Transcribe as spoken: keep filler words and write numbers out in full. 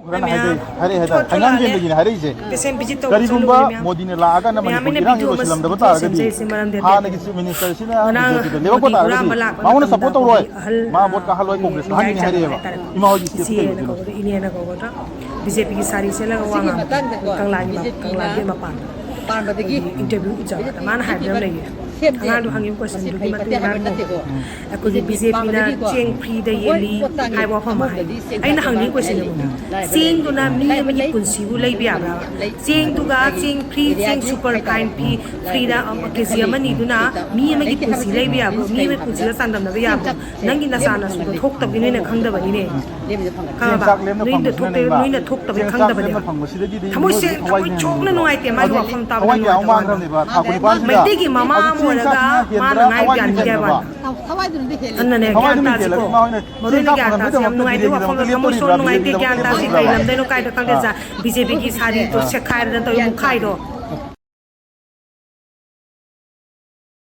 ꯈꯔꯅ ꯍꯥꯏꯔꯛꯑꯦ, ꯍꯥꯏꯔꯛꯑꯦ ꯍꯥꯏꯇꯥꯔꯦ꯫ ꯍꯩꯉꯥꯡꯒꯦꯟꯗꯒꯤꯅꯦ ꯍꯥꯏꯔꯛꯏꯁꯦ꯫ ꯀꯔꯤꯒꯨꯝꯕ ꯃꯣꯗꯤꯅ ꯂꯥꯛꯑꯒꯅ ꯃꯅꯤꯄꯨꯔꯒꯤ ꯏꯔꯥꯡꯁꯤ ꯂꯣꯏꯁꯤꯜꯂꯝꯗꯕ ꯇꯥꯔꯒꯗꯤ ꯍꯥꯟꯅꯒꯤ ꯆꯤꯐ ꯃꯤꯅꯤꯁꯇꯔꯁꯤꯅ ꯕꯤꯖꯦꯄꯤꯗ ꯂꯦꯞꯄꯛꯄ ꯇꯥꯔꯒꯗꯤ ꯃꯉꯣꯟꯗ ꯁꯄꯣꯔꯠ ꯇꯧꯔꯣꯏ꯫ ꯃꯥ ꯚꯣꯠ ꯀꯥꯍꯜꯂꯣꯏ, ꯀꯣꯡꯒ꯭ꯔꯦꯁ ꯀꯥꯍꯟꯒꯅꯤ ꯍꯥꯏꯔꯛꯑꯦꯕ꯫ ꯏꯃꯥ ꯍꯣꯏꯒꯤ ꯁ꯭ꯇꯦꯠꯇ ꯀꯩ ꯂꯩꯒꯦ? ꯏꯅꯦꯅ ꯀꯧꯒꯗ꯭ꯔꯥ? ꯕꯤꯖꯦꯄꯤꯒꯤ ꯁꯥꯔꯤ ꯁꯦꯠꯂꯒ ꯋꯥ ꯉꯥꯡꯕ ꯀꯪꯂꯥꯒꯤ ꯀꯪꯂꯥꯒꯤ ꯃꯄꯥꯟꯗ ꯑꯩꯈꯣꯏꯒꯤ ꯏꯟꯇꯔꯚ꯭ꯌꯨ ꯎꯠꯆꯕꯗ ꯃꯥꯅ ꯍꯥꯏꯕ ꯑꯃ ꯂꯩꯌꯦ꯫ ꯑꯉꯥꯡꯗꯣ ꯍꯪꯉꯤꯕ ꯀꯣꯏꯁꯟꯗꯨꯒꯤ ꯃꯇꯨꯡ ꯏꯟꯅ ꯑꯩꯈꯣꯏꯒꯤ ꯕꯤꯖꯦꯄꯤꯅ ꯆꯦꯡ ꯐ꯭ꯔꯤꯗ ꯌꯦꯜꯂꯤ ꯍꯥꯏꯕ ꯋꯥꯐꯝ ꯑꯃ ꯍꯥꯏ꯫ ꯑꯩꯅ ꯍꯪꯅꯤꯡꯉꯤ ꯀꯣꯏꯁꯟ ꯑꯃꯅ, ꯆꯦꯡꯗꯨꯅ ꯃꯤ ꯑꯃꯒꯤ ꯄꯨꯟꯁꯤꯕꯨ ꯂꯩꯕ ꯌꯥꯕ꯭ꯔꯥ? ꯆꯦꯡꯗꯨꯒ ꯆꯦꯡ ꯐ꯭ꯔꯤ, ꯆꯦꯡ ꯁꯨꯄꯔ ꯐꯥꯏꯟ ꯐ꯭ꯔꯤ, ꯐ꯭ꯔꯤꯗ ꯀꯦ ꯖꯤ ꯑꯃꯅꯤꯗꯨꯅ ꯃꯤ ꯑꯃꯒꯤ ꯄꯨꯟꯁꯤ ꯂꯩꯕ ꯌꯥꯕ꯭ꯔꯣ? ꯃꯤ ꯑꯃꯒꯤ ꯄꯨꯟꯁꯤꯒ ꯆꯥꯡꯗꯝꯅꯕ ꯌꯥꯕ꯭ꯔꯣ? ꯅꯪꯒꯤ ꯅꯆꯥ ꯅꯁꯨꯗꯣ ꯊꯣꯛꯇꯕꯒꯤ ꯅꯣꯏꯅ ꯈꯪꯗꯕꯅꯤꯅꯦ꯫ ꯈꯪꯉꯕ? ꯅꯣꯏꯗ ꯊꯣꯛꯇꯦ, ꯅꯣꯏꯅ ꯊꯣꯛꯇꯕꯩ ꯈꯪꯗꯕꯅꯦꯕ꯫ ꯊꯃꯣꯏ ꯁꯦꯡ-, ꯊꯃꯣꯏ ꯁꯣꯛꯅ ꯅꯨꯡꯉꯥꯏꯇꯦ ꯃꯥꯒꯤ ꯋꯥꯐꯝ ꯇꯥꯕꯗ ꯅꯨꯡꯉꯥꯏꯇꯕ ꯋꯥꯅꯤ꯫ ꯃꯩꯇꯩꯒꯤ ꯃꯃꯥ ꯑꯃ ꯑꯣꯏꯔꯒ ꯃꯥꯅ ꯉꯥꯏ ꯒ꯭ꯌꯥꯟ ꯄꯤꯗꯦ ꯍꯥꯏꯕ ꯋꯥꯅꯤ꯫ ꯑꯗꯨꯅꯅꯦ, ꯒ꯭ꯌꯥꯟ ꯇꯥꯁꯤꯀꯣ꯫ ꯃꯔꯨ ꯑꯣꯏꯅ ꯒ꯭ꯌꯥꯟ ꯇꯥꯁꯤ꯫ ꯌꯥꯝ ꯅꯨꯡꯉꯥꯏꯇꯦ ꯋꯥꯐꯝꯗꯣ, ꯊꯃꯣꯏ ꯁꯣꯛꯅ ꯅꯨꯡꯉꯥꯏꯇꯦ, ꯒ꯭ꯌꯥꯟ ꯇꯥꯁꯤ꯫ ꯀꯩ ꯂꯝꯗꯩꯅꯣ, ꯀꯥꯏꯗ ꯈꯪꯗꯦ, ꯖꯥ-, ꯕꯤ ꯖꯦ ꯄꯤꯒꯤ ꯁꯥꯔꯤꯗꯣ ꯁꯦꯠꯈꯥꯏꯔꯗꯅ ꯇꯧꯔꯤ ꯃꯨꯛꯈꯥꯏꯗꯣ꯫